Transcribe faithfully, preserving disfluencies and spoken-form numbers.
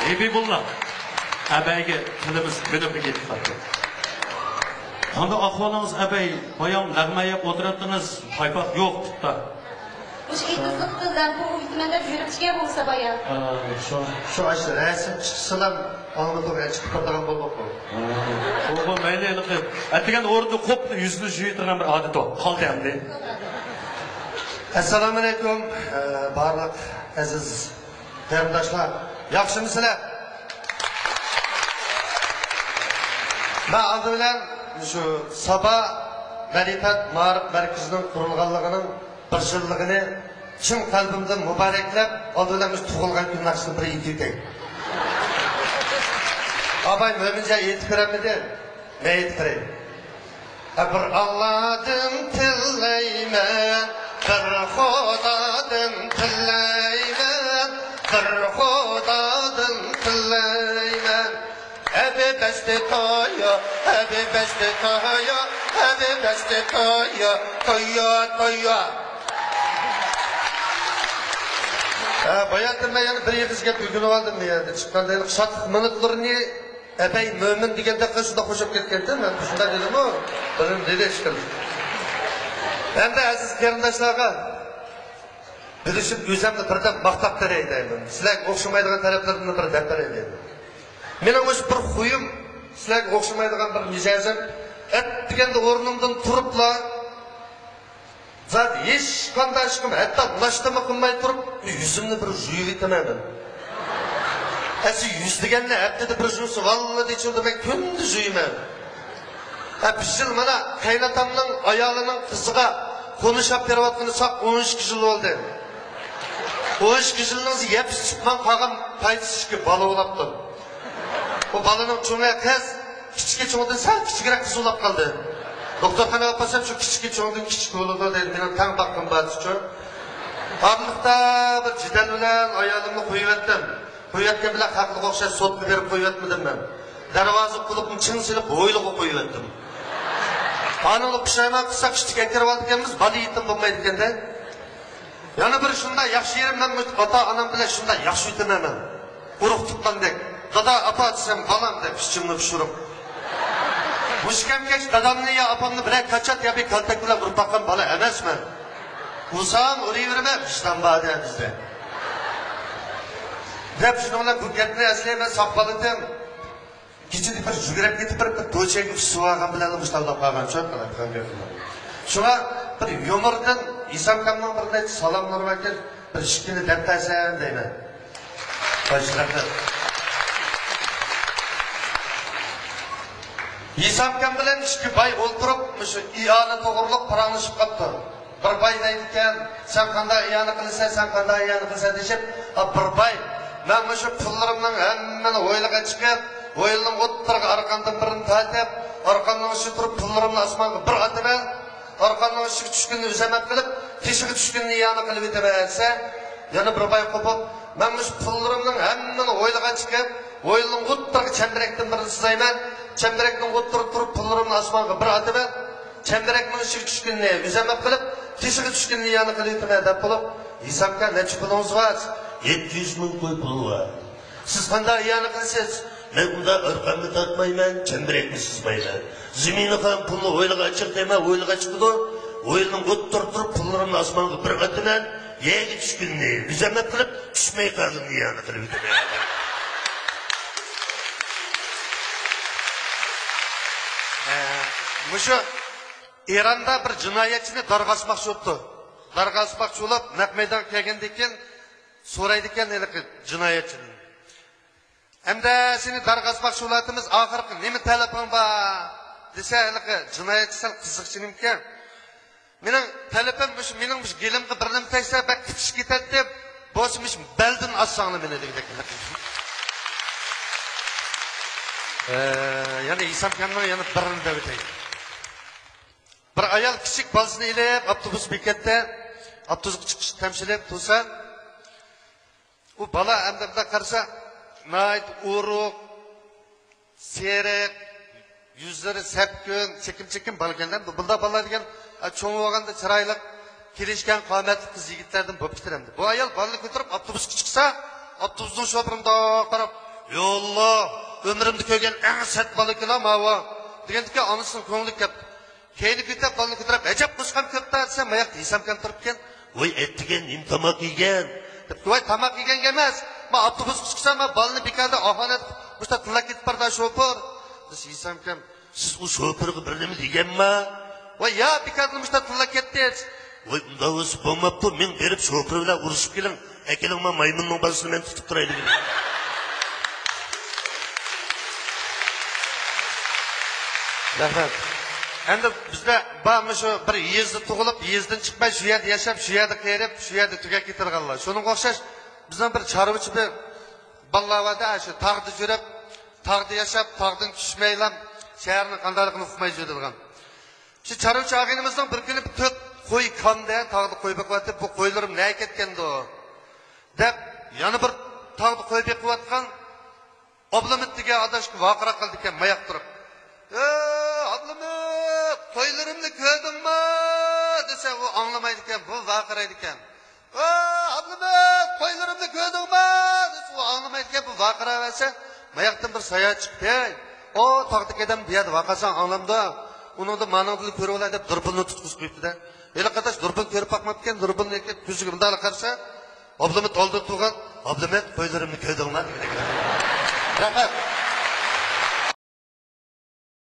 ھەبىبۇللا ئەبەيگە تىلىمىز بىلىملىك يېتىپ قاپتۇ. قانداق ئەھۋالىڭىز ئەبەي؟ بايام لەغمەن يەپ ئولتۇراتتىڭىز، پايپاق يوق پۇتتا. مۇشۇ ئېتىزلىق بىلەن بۇ ئۆيتىمەن دەپ يۈرۈپتىكەن بولسا بايا. ئا، شۇ، شۇ ئاشۇ رەسىم چىقسىلا ئاڭلىتىپ چىقىپ بارىدىغان بولدۇق بۇ. ئا، بولغان مەيلى ھېلىقى ئەتىگەن ئورنىدا قوپلا يۈزىنى يۇيۇۋېتىدىغان بىر ئادىتى بار. قالدى ئەمدى. ئەسسالامۇئەلەيكۇم، ئە، بارلىق ئەزىز قېرىنداشلار، ياخشىمۇسىلەر؟ مەن ئالدى بىلەن شۇ سابا مەرىپەت مائارىپ مەركىزىنىڭ قۇرۇلغانلىقىنىڭ بىر يىللىقىنى چىن قەلبىمدىن مۇبارەكلەپ، ئالدى بىلەن مۇشۇ تۇغۇلغان كۈن ناخشىسىنى بىر ئېيتىۋېتەي. ئاباي مۆمىنجان ئېيتىپ بېرەلمىدى، مەن ئېيتىپ بېرەي. بىر ئاللادىن تىلەيمەن، بىر خۇدادىن تىلەيمەن، بىر خۇدادىن تىلەيمەن. ھەبىبەستى تويا، ھەبىبەستى تويا، ھەبىبەستى تويا، تويا، تويا. ھە، باياتىن مەن يەنە بىر ئېغىز گەپ ئۆگىنىۋالدىم بۇ يەردە. چىققاندا شادلىق مىنۇتلىرىنى ئەبەي مۆمىن دېگەندەك قىلىپ شۇنداق قوشۇپ كەتكەنتىم، مەن شۇنداق دېدىمۇ، بىلىم دېدى ئىشقىلىپ. ھەمدە ئەزىز قېرىنداشلارغا بىلىشىپ ئۆزۈمنى بىردەم ماختاپ بېرەي دەيمەن. سىلەرگە ئوخشىمايدىغان تەرەپلىرىمنى بىر دەپ بېرەي دەيمەن. مېنىڭ مۇشۇ بىر خۇيۇم، سىلەرگە ئوخشىمايدىغان بىر مىجەزىم. ئەتىگەندە ئورنۇمدىن تۇرۇپلا، زادى ھېچقانداق ئىشقىلىپ، ھەتتا ناشتىمۇ قىلماي تۇرۇپ، يۈزۈمنى بىر يۇيۇۋېتىمەن مەن. ئەسلى يۈز دېگەننى ھەپتىدە بىر يۇيسا، ۋاللىدى چۇ دېمەي كۈندە يۇيىمەن. ھە، بىز يىل مانا قېيىنئاتامنىڭ ئايالىنىڭ قىزىغا قونۇش ئاپ بېرىۋاتقىنى ساق ئون ئىككى يىل بولدى. ئون ئىككى يىلنىڭ يەپ ئىچىپ ماڭ قالغان پايدىسى ئىككى بالا بولاپتۇ. بۇ بالىنىڭ چوڭى قىز، كىچىكى چوڭدىن سەل كىچىكرەك قىز بولاپ قالدى. دوختۇرخانىغا ئاپارسام، شۇ كىچىكى چوڭدىن كىچىك بولىدۇ دەيدۇ. مېنىڭ تەڭ باققىنىم بارچۇ. ئارىلىقتا بىر جېدەل بىلەن ئايالىمنى قويۇۋەتتىم. قويۇۋەتكەن بىلەن خەقلىك ئوخشاش سوتقا بېرىپ قويۇۋەتمىدىم مەن. دەرۋازا قۇلۇپنى چىڭ سېلىپ ھويلىغا قويۇۋەتتىم. ئانىڭغا پۇشايمان قىلساق، ئىشتىكى ئەكىرىۋالىدىكەنمىز، بالا يېتىم بولمايدىكەن-دە. يەنە بىر شۇنداق ياخشى يېرىم، مەن ئاتا-ئانام بىلەن شۇنداق ياخشى ئۆتىمەن مەن. ئۇرۇق تۇغقاندەك، «دادا، ئاپا» دېسەم، «بالام» دەپ ئىچىمنى پۇشۇرۇپ. مۇشۇ كەمگەچ دادامنى يا ئاپامنى بىرەر كاچات يا بىر كالتەك بىلەن ئۇرۇپ باققان بالا ئەمەسمەن. ئۇرسام ئۇرۇۋېرىمەن، ۋىجدان بار-دە بىزدە. دەپ شۇنىڭ بىلەن بۇ گەپنى ئەسلى مەن ساق بالىدىم. كېچىدە بىر يۈگۈرۈپ كېتىپ بېرىپ، بىر دوچەككە سۇ ئالغان بىلەن مۇشۇنداق قالغان چوق قىلىدىغان گەپلەر. شۇڭا بىر يۇمۇردىن ھېسامكامنىڭ بىر نەچچە سالاملىرى باركەن، بىر ئىككىنى دەپ بەرسەم دەيمەن. باش رەھمەت. ھېسامكام بىلەن ئىككى باي ئولتۇرۇپ، مۇشۇ ئىئانە توغرۇلۇق پاراڭلىشىپ قاپتۇ. بىر باي دەيدىكەن، «سەن قانداق ئىئانە قىلىسەن، سەن قانداق ئىئانە قىلىسەن؟» دېيىشىپ، ئا، بىر باي، «مەن مۇشۇ پۇللىرىمنىڭ ھەممىنى ھويلىغا چىقىپ، ھويلىنىڭ ئوتتۇرىغا ئارقامدىن بىرنى تارتىپ، ئارقامنىڭ ئۈستىگە تۇرۇپ، پۇللىرىمنى ئاسمانغا بىر ئاتىمەن، ئارقامنىڭ ئۈستىگە چۈشكىنىنى ئۆزۈم ئەپ قىلىپ، تېشىغا چۈشكىنىنى ئىئانە قىلىۋېتىمەن» دېسە، يەنە بىر باي قوپۇپ، «مەن مۇشۇ پۇللىرىمنىڭ ھەممىنى ھويلىغا چىقىپ، ھويلىنىڭ ئوتتۇرىغا چەمبىرەكتىن بىرنى سىزايمەن، چەمبىرەكنىڭ ئوتتۇرىغا تۇرۇپ، پۇللىرىمنى ئاسمانغا بىر ئاتىمەن، چەمبىرەكنىڭ ئىچىگە چۈشكىنىنى ئۆزۈم ئەپ قىلىپ، تېشىغا چۈشكىنىنى ئىئانە قىلىۋېتىمەن» دەپ بولۇپ، «ھېسامكا، نەچچە پۇلىڭىز بار؟» «يەتتە يۈز مىڭ كوي پۇل بار.» «سىز قانداق ئىئانە قىلىسىز؟» «مەن ئۇنداق ئارقامنى تارتمايمەن، چەمبىرەكنى سىزمايمەن. زېمىنغا قويۇپ پۇلنى ھويلىغا چىق دەيمەن، ھويلىغا چىقىدۇ. ھويلىنىڭ ئوتتۇرىغا تۇرۇپ، پۇللىرىمنى ئاسمانغا بىر ئاتىمەن، يەرگە چۈشكىنىنى ئۆزۈم ئەپ قىلىپ، چۈشمەي قالغىنىنى ئىئانە قىلىۋېتىمەن.» ئە، مۇشۇ ئىراندا بىر جىنايەتچىنى دارغا ئاسماقچى بوپتۇ. دارغا ئاسماقچى بولۇپ، نەق مەيدانغا كەلگەندىن كېيىن سورايدىكەن ھېلىقى جىنايەتچىدىن، «ئەمدى سېنى دارغا ئاسماقچى بولۇۋاتىمىز، ئاخىرقى نېمە تەلىپىڭ بار؟» دېسە، ھېلىقى جىنايەتچى سەل قىزىقچىنىمىكەن، «مېنىڭ تەلىپىم مۇشۇ، مېنىڭ مۇشۇ گېلىمغا بىر نېمە تەگسە، بەك قىچىشىپ كېتەتتىم، بولسا مۇشۇ بەلدىن ئاسساڭلار مېنى» دېگۈدەك. ئە، يەنە ھېسامكامنىڭ يەنە بىرىنى دەپ ئۆتەي. بىر ئايال كىچىك بالىسىنى ئېلىپ ئاپتوبۇس بېكەتتە، ئاپتوبۇسقا چىقىش تەمشىلىپ تۇرسا، ئۇ بالا ئەمدى بۇنداق قارىسا، ناھايىتى ئورۇق، سېرىق، يۈزلىرى سەپكۈن، چېكىم-چېكىم بالا ئىكەن. بۇنداق بالىلار دېگەن، ئە، چوڭ بولغاندا چىرايلىق، كېلىشكەن قامەتلىك قىز يىگىتلەردىن بولۇپ كېتەر ئەمدى. بۇ ئايال بالىنى كۆتۈرۈپ ئاپتوبۇسقا چىقسا، ئاپتوبۇسنىڭ شوپۇرى مۇنداق قاراپ، ياللا، ئۆمرۈمدە كۆرگەن ئەڭ سەت بالىكىلا ماۋۇ، دېگەندىكىن ئانىسىنىڭ كۆڭلى كەپتۇ. كەينىگە كۆتەپ بالىنى كۆتۈرۈپ، ئەجەب قۇشقام كۆپتۇ دېسەم، ماياقتا ھېسامكام تۇرۇپكەن. ۋاي ئەتىگەن نېمە تاماق يېگەن؟ دەپتۇ. ۋاي تاماق يېگەنگە ئەمەس، ما ئاپتوبۇسقا چىقسام، ما بالىنى بىكاردا ئاھانەت قىلىپ مۇشتا تىللاپ كېتىپ باردا شوپۇر، دېسە ھېسامكام، سىز ئۇ شوپۇرغا بىر نېمە دېگەنما؟ ۋاي يا بىكاردىن مۇشتا تىللاپ كەتتى. ۋاي ئۇنداق بولسا بولماپتۇ، مېڭ بېرىپ شوپۇر بىلەن ئۇرۇشۇپ كېلىڭ، ئەكېلىڭ ما مايمۇننىڭ بالىسىنى مەن تۇتۇپ تۇراي دېگەن. رەھمەت. ئەمدى بىزدە بار مۇشۇ بىر يېزىدا تۇغۇلۇپ، يېزىدىن چىقماي شۇ يەردە ياشاپ، شۇ يەردە قېرىپ، شۇ يەردە تۈگەپ كېتىدىغانلار. شۇنىڭغا ئوخشاش بىزنىڭ بىر چارۋىچى بىر بالىلار باردا، شۇ تاغدا يۈرۈپ، تاغدا ياشاپ، تاغدىن چۈشمەيلا شەھەرنىڭ قانداقلىقىنى ئۇقماي يۈرىدىغان. شۇ چارۋىچى ئاغىنىمىزنىڭ بىر كۈنى بىر تۆت قوي كامدى، تاغدا قوي بېقىۋاتىپ، بۇ قويلىرىم نەگە كەتكەندۇ؟ دەپ، يەنە بىر تاغدا قوي بېقىۋاتقان ئابلىمىت دېگەن ئاداشقا ۋارقىراپ قالىدىكەن، ماياق تۇرۇپ. ئە، ئابلىمىت، قويلىرىمنى كۆردۈڭمۇ؟ دېسە، ئۇ ئاڭلىمايدىكەن، بۇ ۋارقىرايدىكەن. ئە، ئابلىمىت، قويلىرىمنى كۆردۈڭمۇ؟ دېسە، ئۇ ئاڭلىمايدىكەن، بۇ ۋارقىراۋەرسە، ماياقتىن بىر ساياھەت چىقىپ، ھەي، ئۇ تاغدىكى ئادەم بۇ يەردە ۋارقىرىساڭ ئاڭلامدۇ؟ ئۇنىڭدا مانىڭدىلا كۆرۈۋالاي دەپ دۇربۇننى تۇتقۇزۇپ قويۇپتۇ-دە. ھېلىقى ئاداش دۇربۇن كۆرۈپ باقماپتىكەن، دۇربۇننى ئەكەپ كۆزىگە مۇنداقلا قارىسا، ئابلىمىت ئالدىدا تۇرغان، ئابلىمىت، قويلىرىمنى كۆردۈڭلار دېگۈدەك. رەھمەت.